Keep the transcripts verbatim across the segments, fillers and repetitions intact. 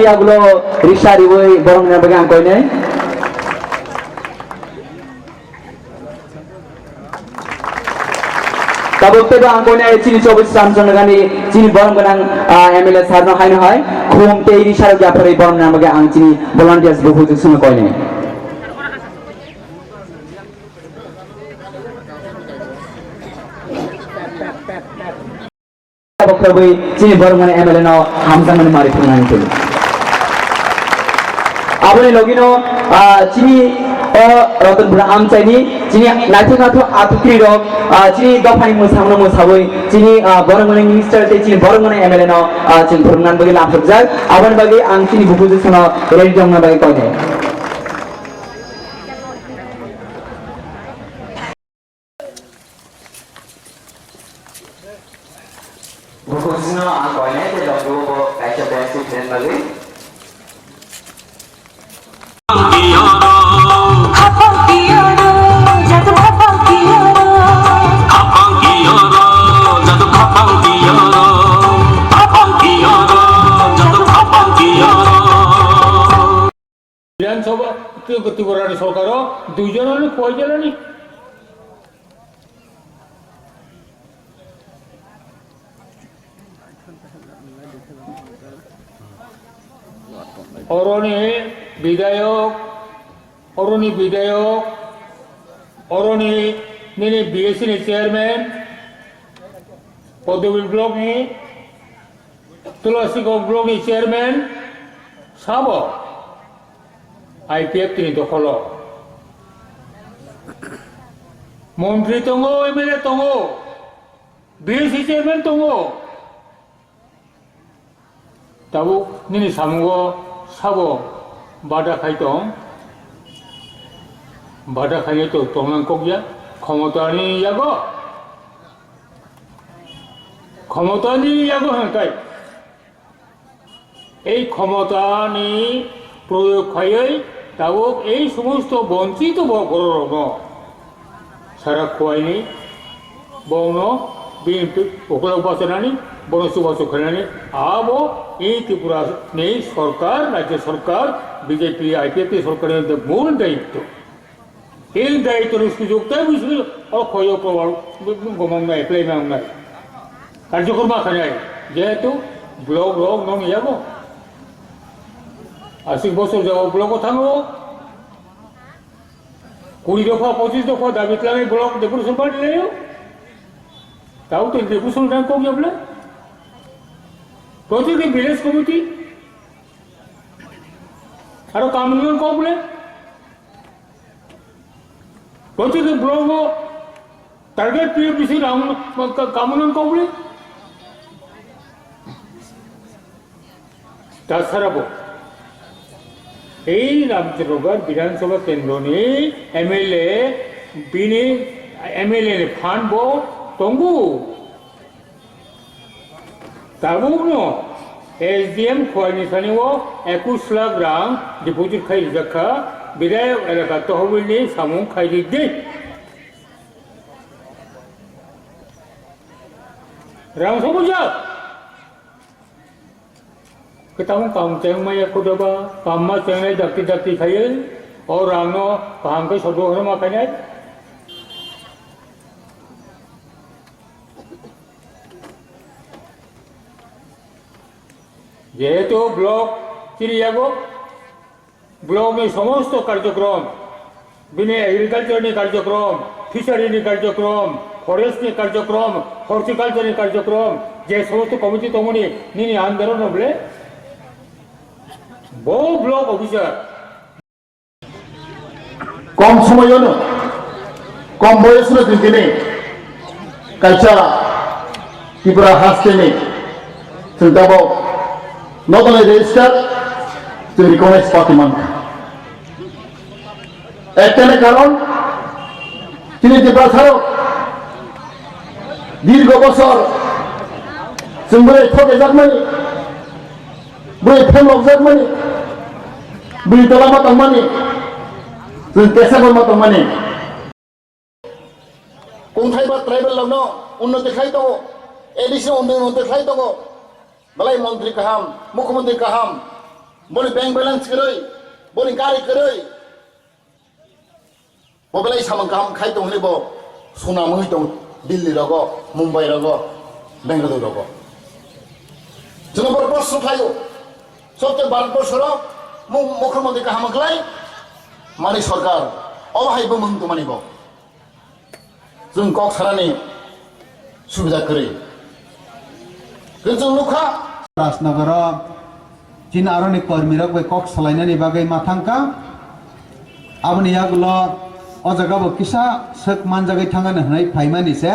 Yagulo risa riwi borok ni bagwi ang koinai. Tabuk teibo ang koinai chini chobis Ramchandra Gandhi chini borom gwnang, ah, M L A sir no haino hai khum tei risa rok yapharwi borom nang bagwi ang chini volunteers bo hujuk songno koinai. Tabuk tabui chini borok mani M L A no hamjakmani mari phungnani twi. Aboni logino, ah, chini o Ratanpura amchaini chini naithok naithok atukri rok, ah, chini dophani mwsamno mwsawi chini, ah, borok mani minister tei chini borok mani M L A no, ah, chini phungnani bagwi lamsokjak. Aboni bagwi ang chini bukuju sono ready tongna bagwi koinai. Bukhuk sino ang koinai tei longduo bo kaisa bench twi khlaina bagwi. Bidhan Sabha, Tri-, Tripura ni sorkar o dui jon ni koi jon ni. Oroni bidayok, oroni bidayok, oroni nini B S C ni chairman, Podobil block ni, Tulasikok block ni chairman sabo I P F T ni dokholo. Montri tongo, M L A tongo, B S C chairman tongo. Tabuk nini samungo sabo bada khai tong, bada khai to tongnang kokya, khomotani yago, khomotani yago hwnkai. Ei khomotani proyog khaiwi tabuk ei somosto bonchito borok bororokno sara khuaini bongno bini ukulok bachanani bono chubachu khainani abo ei Tripura ni sorkar, rajya sorkar, B J P, I P F T sorkarni mul daitto. Tei daitwrwi sujok tei bwswk o khoyo probal gomang nai, play mang nai. Karjokorma khanai, jehetu block rok nong yabo. Aswk bosor jabo block o thango. Kuri dopha, pochis dopha dabi twlangwi block deputation party layo. Tau to deputation thang kok yable. Protiti village committee. Aro communal kok bole. Protiti block o target P M D C round ka-, kamunang kok bole. Tasarabo. Ei Ramchandra Bidhan Sabha Kendroni M L A bini M L A ni fund bo tongo. Tabukno S D M Khowai ni sani o ekush lakh rang deposit khai rijak kha, Bidhayok elaka tohbil ni samung khai ri di. Rang sobo jak. Kwtang kam cheng maya khudoba, kam ma chengnai dakti dakti khaiwi, o rang no kaham khe sodo hwnma khainai. Jehetu block chini yago, block ni somosto karjokrom, bini agriculture ni karjokrom, fishery ni karjokrom, forest ni karjokrom, horticulture ni karjokrom, je somosto committee tongmani nini under o no ble, bo block officer. Kom somoyono, kom boyosno chwng tini kaisa Tripura hasteni chwng tabok not only register, chwng recognize party mankha. Ektani karon, chini Tiprasarok dirgo bosor chwng belai thokejakmani, bwrwi phemlokjakmani, bwrwi tola ma tongmani, chwng kesa gorma tongmani. Kungthai ba tribal rokno unnoti khlai tongo, A D C no unnoti khlai tongo, belai montri kaham, mukhyamantri kaham, Boni bank balance kwrwi, boni gari kwrwi. Bo belai samung kaham khai tong hwnwi bo suna mui tong Delhi rogo, Mumbai rogo, Bengaluru rogo. Chwng bor bor sukhlaio. Sokte Bharat borsoro mu-, mukhyamantri kaham khlai mani sarkar. Obo hai bumung tongmani bo. Chwng kok sanani subida kwrwi. Chwng nukha. Rajnagaro chini aroni kormirok bai kok salainani bagwi ma thangkha. Aboni yagulo o jaga bo kisa swk manjagwi thangani hwnwi phaimani se.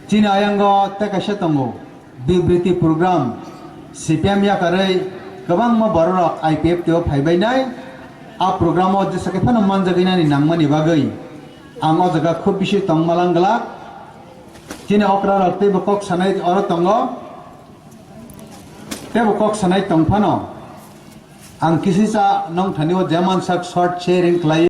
Chini ayango tei kaisa tongo. Bibriti program, C P M yakarwi kwbangma bororok I P F T o phaibainai. A programo jesa khe phano manjagwi nani nangmani bagwi ang o jaga khub bisi tongmalang glak. Chini okrarok teibo kok sanai oro tongo. Teibo kok sanai tong phano ang kisisa nongthani o jeman sak short sharing khlai.